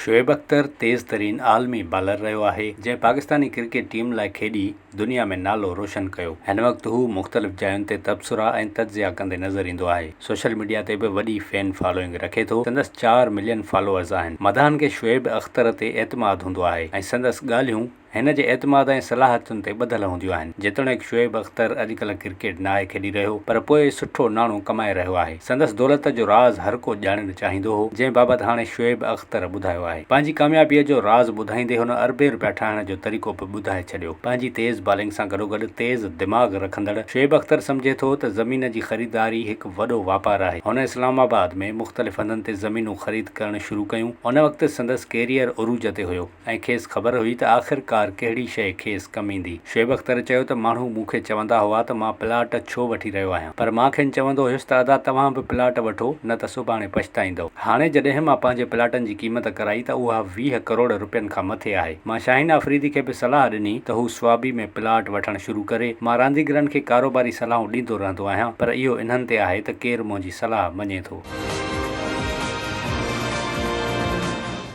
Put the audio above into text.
شعيب اختر تيز ترين عالمي بالر رهيو آهي، جنهن پاڪستاني ڪرڪيٽ ٽيم لاء کيڏي دنيا ۾ نالو روشن ڪيو. هن وقت هو مختلف جاين تي تبصرا ۽ تجزيا ڪندي نظر ايندو آهي. سوشل ميڊيا تي به وڏي فين فالوئنگ رکي ٿو، سندس چار ملين فالوئرز آهن. مداحن کي شعيب اختر تي اعتماد هوندو آهي ۽ سندس ڳالهيون هن جي اعتماد ۽ صلاحيتن تي ٻڌل هونديون آهن. جيتوڻيڪ شعيب اختر اڄڪلهه ڪرڪيٽ ناهي کيڏي رهيو پر پوء سٺو ناڻو ڪمائي رهيو آهي. سندس دولت جو راز هر ڪو ڄاڻڻ چاهيندو هو، جنهن بابت هاڻي شعيب اختر ٻڌايو آهي. پنهنجي ڪاميابيء جو راز ٻڌائيندي هن اربين رپيا ٺاهڻ جو طريقو به ٻڌائي ڇڏيو. پنهنجي تيز بالنگ سان گڏوگڏ تيز دماغ رکندڙ شعيب اختر سمجهي ٿو ته زمين جي خريداري هڪ وڏو واپار آهي. هن اسلام آباد ۾ مختلف هنڌن تي زمينون خريد ڪرڻ شروع ڪيون. ان وقت سندس ڪيريئر عروج تي هيو. ۽ کيس خبر هئي ته آخرڪار ڪهڙي شيء کيس ڪم ايندي. شعيب اختر چيو ته ماڻهو مون کي چوندا هئا ته مان پلاٽ ڇو وٺي رهيو آهيان پر مان کين چوندو هيس ته ادا توهان به پلاٽ وٺو نه ته سڀاڻي پڇتائيندؤ. هاڻي جڏهن مان پنهنجي پلاٽن جي قيمت ڪرائي ته اها 20 ڪروڙ رپين کان مٿي آهي. مان شاهين آفريدي کي به صلاح ڏني ته هو صوابي ۾ پلاٽ وٺڻ شروع ڪري. مان رانديگرن کي ڪاروباري صلاحون ڏيندو رهندو آهيان پر اهو انهن تي آهي ته ڪير منهنجي صلاح مڃي ٿو.